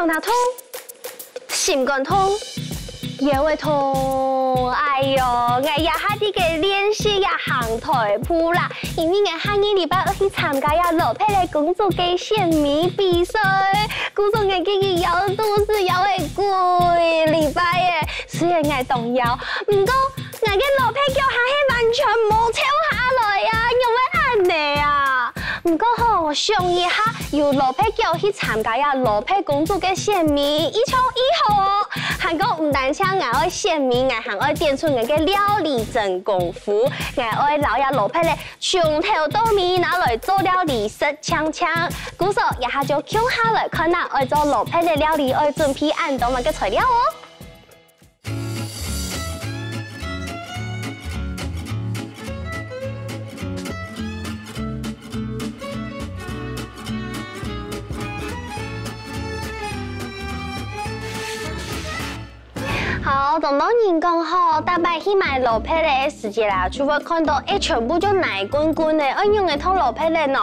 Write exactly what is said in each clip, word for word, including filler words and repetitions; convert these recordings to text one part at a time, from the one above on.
哪痛？心肝痛？腰仔痛？哎喲，𠊎這下在該練習這行台步啦，因為𠊎下二禮拜愛去參加這老伯仔公主个選美比賽，故所𠊎个腰肚屎腰仔幾禮拜欸。雖然𠊎當枵，毋過𠊎个老伯腳還係完全無瘦下來啊，仰會恁呢啊？ 毋過吼，想一下，有老伯腳去參加這老伯公主个選美，異像異好哦。還過毋單淨𠊎愛選美，𠊎還愛展出𠊎个料理真功夫，𠊎愛摎這老伯仔從頭到尾拿來做料理食淨淨。故所，這下就共下來看啊，愛做老伯仔料理愛準備恁多麼个材料哦。 好，當多人講吼，逐擺去買老伯仔个時節啦，就會看著，欸，全部就泥滾滾个，愛仰仔燙老伯仔呢？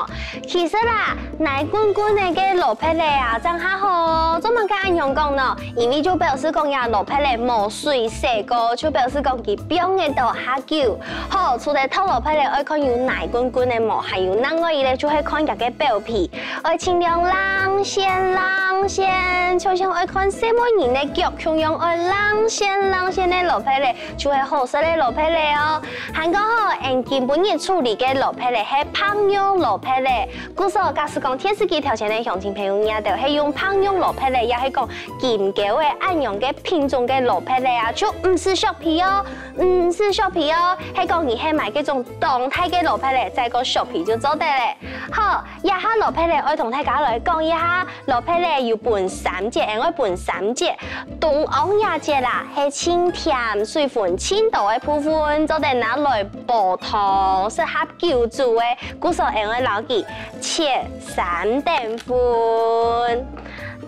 其實啦，泥滾滾个个老伯仔啊，正較好。做麼个恁樣講呢？因為就表示講這老伯仔無水洗過，就表示講佢放得到較久。好，除了燙老伯仔愛看有泥滾滾个無，還有另外一個就係看佢个表皮。 愛盡量零星零星，就像愛看細妹人个腳共樣，愛零星零星个老伯仔，就係好食个老伯仔哦。還過吼，𠊎今晡日處理个老伯仔係白肉老伯仔。故所，假使講電視機頭前个鄉親朋友，你兜係用白肉老伯仔，也係講金標个恁樣个品種个老伯仔啊，就毋使削皮哦，毋使削皮哦，係講你係買該種當大个老伯仔，再過削皮就做得了。好， 這下老伯仔愛同大家來講一下，老伯仔有分三節，𠊎愛分三節。中央這節啦，係盡甜、水分盡多个部分，做得拿來煲湯，適合久煮个。故所𠊎愛摎佢切三等份，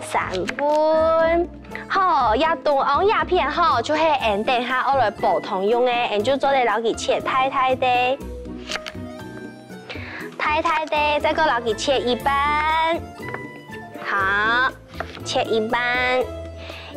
三份。好，這中央這片吼，就係𠊎等下愛來煲湯用个，𠊎就做得摎佢切大大垤。 大大垤，再過摎佢切一半。好，切一半。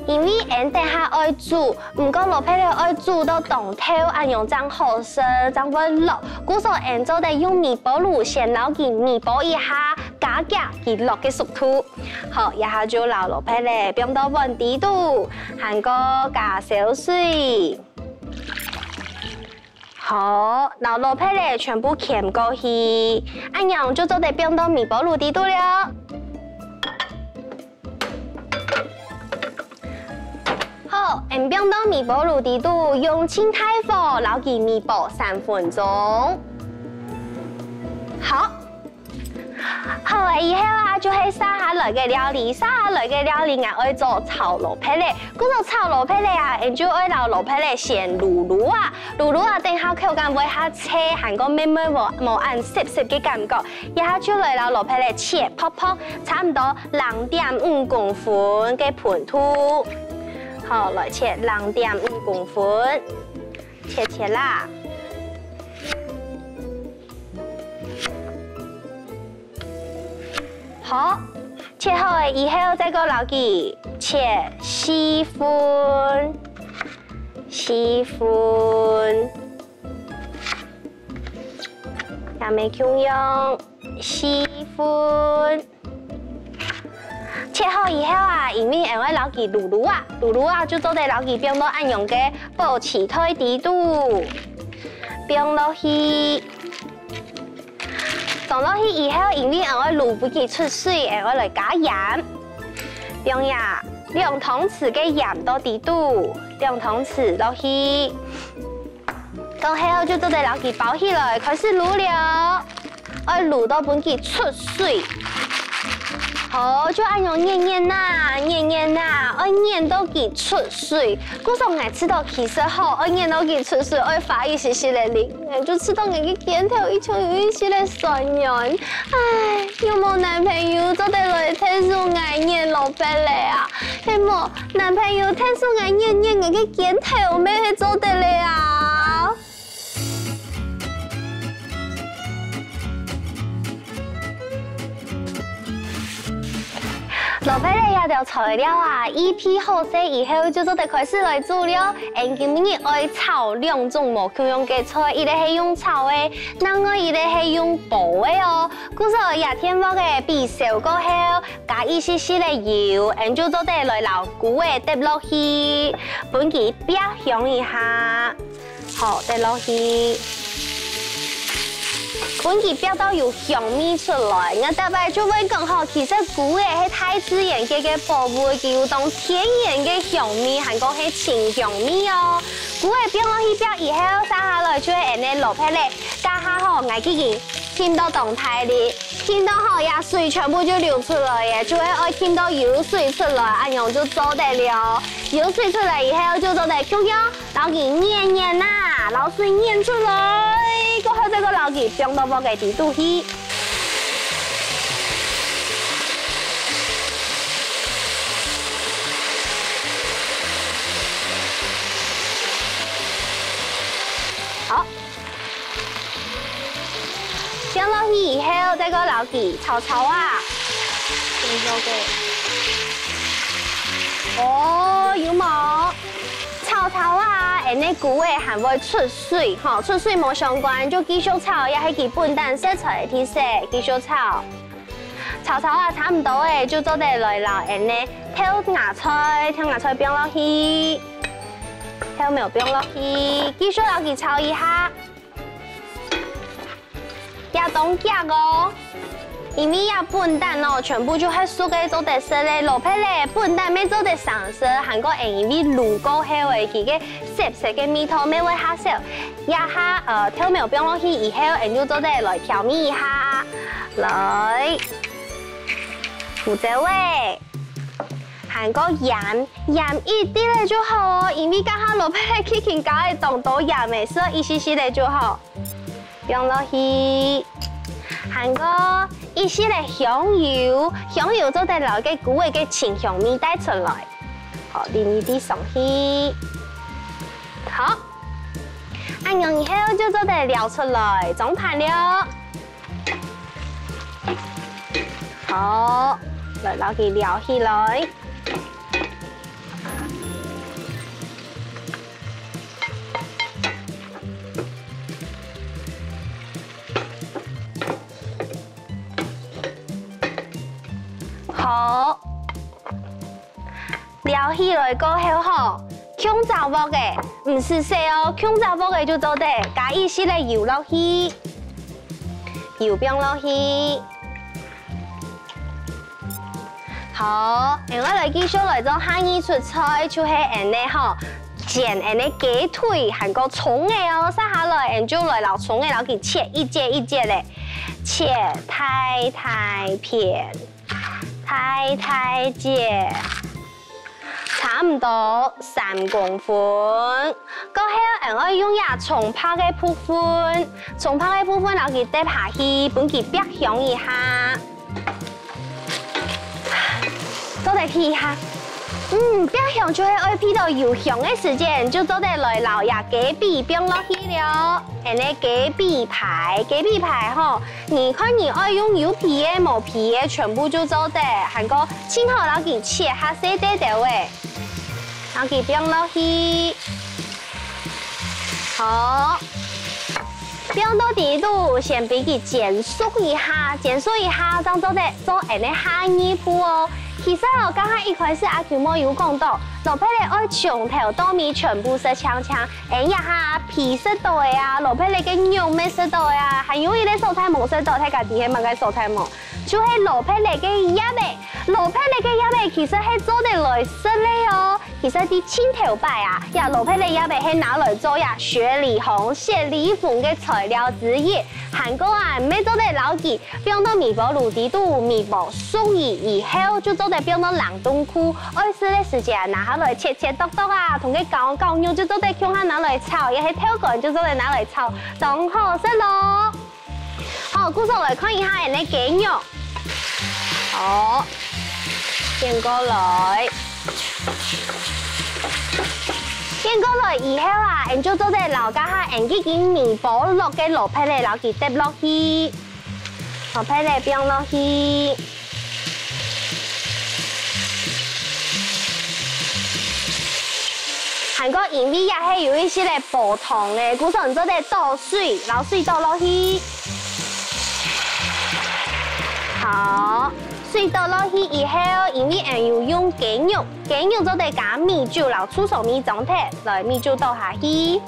因為𠊎等下愛煮，毋過老伯仔愛煮到當透，恁樣正好食，正會落。故所𠊎做得用微波爐先摎佢微波一下，加遽佢落个速度。好，這下就摎老伯仔放到碗底肚，還過加燒水。 好，摎老伯仔全部掔過去，恁樣就做得放到微波爐底肚了。好，𠊎放到微波爐底肚，用盡大火摎佢微波三分鐘。好， 好了以後啊，就係續下來个料理。續下來个料理，𠊎愛做炒蘿蔔仔。故所炒蘿蔔仔啊，𠊎就愛摎蘿蔔仔先滷滷啊，滷滷啊，等下口感會較脆，還過乜乜無無恁澀澀个感覺。這下就來摎蘿蔔仔切薄薄，差毋多零點五公分个寬度。好，來切零點五公分，切切啦。 好，切好了以後，再過摎佢切四份，四份，也乜共樣，四份。 切好以後啊，因為𠊎愛摎佢滷滷啊，滷滷啊就做得摎佢放到恁樣个保鮮袋底肚，放落去。放落去以後，因為𠊎愛滷分佢出水，𠊎愛來加鹽。放呀，兩湯匙个鹽到底肚，兩湯匙落去。 過後就做得摎佢包起來，開始滷了。愛滷到分佢出水。好，就恁樣捏捏啊，捏捏啊，愛捏到佢出水。故所𠊎試著其實吼，愛捏到佢出水，愛花一息息个力，𠊎就試著𠊎个肩頭一像有一息个痠軟。唉，有無男朋友做得來𢯭手𠊎捏蘿蔔仔啊？係無， 男朋友𢯭手𠊎捏捏𠊎个肩頭乜係做得了啊！蘿蔔仔這兜材料啊，預備好勢以後，就做得開始來煮了。𠊎今日愛炒兩種無共樣个菜，一個係用炒个，另外一個係用烰个哦。故所這電鑊仔比燒過後，加一息息个油，𠊎就做得來摎菇仔㧒落去，分佢煏香一下。 好，㧒落去。分佢煏到有香味出來，𠊎逐擺就會講吼，其實菇仔係大自然个个寶物，佢有當天然个香味，還過係清香味哦。菇仔放落去煏以後，續下來就係𠊎个蘿蔔仔，這下吼，𠊎已經浸到當大力，浸到吼，這水全部就流出來了，就係愛浸到有水出來，恁樣就做得了。有水出來以後，就做得共樣 摎佢捻捻啊，摎水捻出來，過後再過摎佢放到鑊个底肚去。好，放落去以後，再過摎佢炒炒啊。哦，有無？ 炒炒啊，𠊎个菇仔還會出水，吼，出水無相關，就繼續炒，也係佢本旦色彩个特色，繼續炒。炒炒啊，差毋多了，就做得來摎𠊎个豆芽菜，豆芽菜放落去，豆苗放落去，繼續摎佢炒一下。 也當遽哦。因為這本旦哦，全部就係熟个做得食个，蘿蔔仔本旦乜做得生食，還過因為滷過後个，佢个澀澀个味道乜會較少。這下，呃，豆苗放落去以後，𠊎就做得來調味一下。來，胡椒仔，還過鹽，鹽一滴仔就好哦，因為這下蘿蔔仔已經加了當多鹽了，所以一息息仔就好。 放落去，還過一息个香油，香油做得摎个菇仔个清香味帶出來。好，淋一滴上去。好，恁樣以後就做得撈出來，裝盤了。好，來摎佢撈起來。 好，撈起來過後吼，共隻鑊仔，毋使洗哦，共隻鑊仔就做得，加一息个油落去，油放落去。 好，𠊎來繼續來做下二出菜，就係𠊎个吼，煎𠊎个雞腿還過蔥仔哦。續下來，𠊎就來摎蔥仔摎佢切一節一節仔，切大大片，大大節。 差毋多三公分。過後，𠊎愛用這蔥白个部分，蔥白个部分摎佢㧒下去，分佢煏香一下。做得鼻一下。嗯，煏香就係愛鼻到有香个時節，就做得來摎這雞髀放落去了。𠊎个雞髀排，雞髀排吼， 你看你愛用有皮个、無皮个，全部就做得，還過盡好摎佢切較細垤垤仔，摎佢放落去。好，放到底肚，先分佢煎熟一下，煎熟一下，正做得做𠊎个下二步哦。其實哦，剛剛一開始阿Q妹有講到，蘿蔔仔愛從頭到尾全部食淨淨， 𠊎這下皮食到个啊，蘿蔔仔个肉乜食到个啊，還有一個所在無食到，大家知係麼个所在無？就係蘿蔔仔个葉仔。蘿蔔仔个葉仔其實係做得來食个哦。其實在盡頭擺啊，這蘿蔔仔葉仔係拿來做這雪裡紅、雪裡紅个材料之一。還過啊，乜做得摎佢 放到微波爐底肚，微波熟以以後，就做得放到冷凍庫。愛食个時節啊，拿下來切切剁剁啊，同該絞絞肉就做得共下拿來炒，也係豆乾就做得拿來炒，當好食咯。好，故所來看一下𠊎个雞肉。好，煎過來。煎過來以後啊，𠊎就做得摎該下𠊎已經微波落个蘿蔔仔摎佢㧒落去。 好，蘿蔔仔放落去。還過因為這係有一息仔補湯个，故所你做得倒水，摎水倒落去。好，水倒落去以後，因為𠊎有用雞肉，雞肉做得加米酒摎醋燒味裝忒，來米酒倒下去。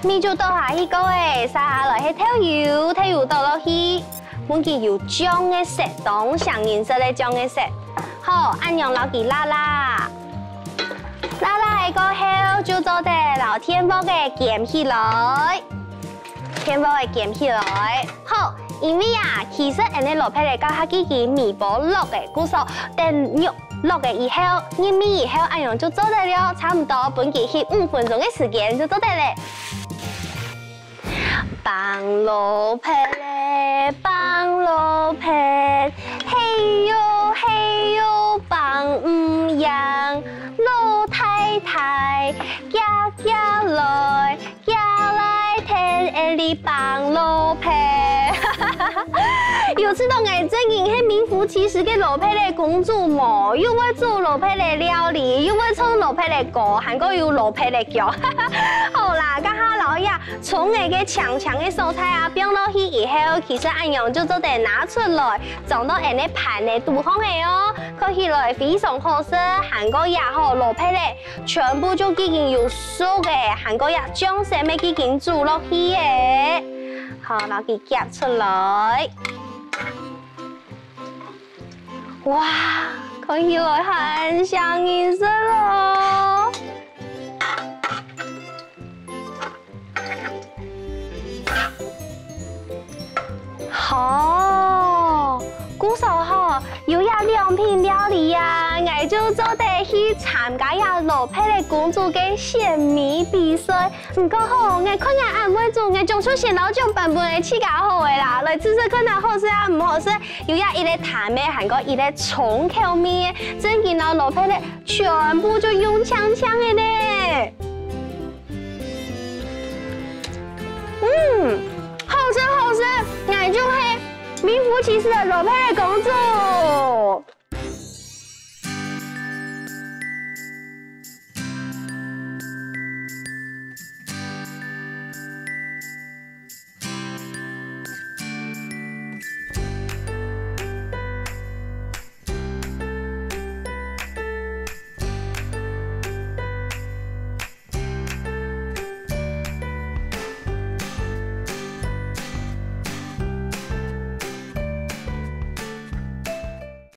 米酒倒下去過仔，續下來係豆油，豆油倒落去。 分佢有醬个色，當像人食个醬个色。好，恁樣摎佢揇揇，揇揇个過後就做得摎電鑊仔煎起來，電鑊仔煎起來。好，因為啊，其實𠊎个蘿蔔仔較下佢佢米無落个，故所等肉落个以後，入味以後，恁樣就做得了，差毋多分佢翕五分鐘个時間就做得了。 放蘿蔔仔，放蘿蔔，嘿喲嘿喲，放毋贏。老太太，遽遽來，遽來𢯭𠊎哩放蘿蔔。有試著𠊎正經係名副其實个蘿蔔仔公主無？又會煮蘿蔔仔料理，又會唱蘿蔔仔歌，還過有蘿蔔仔腳。好啦，這下摎這 蔥仔个青青个所在啊，放落去以後，其實恁樣就做得拿出來，裝到𠊎个盤仔肚項仔哦。看起來非常好食，還過也好，蘿蔔仔全部就已經有熟个，還過也醬汁乜已經煮落去个。好，摎佢夾出來。哇，看起來還像人食哦！ 好，故所吼，有這兩品料理啊，𠊎就做得去參加這蘿蔔仔公主个選美比賽。毋過吼，𠊎看𠊎恁會煮，𠊎將就先摎獎頒分𠊎自家好了啦。來試試看啊，好食啊，毋好食。有這一个淡个，還過一个重口味个，正經摎蘿蔔仔全部就用淨淨个呢。 嗯，好食好食，𠊎就係名副其實个蘿蔔仔公主。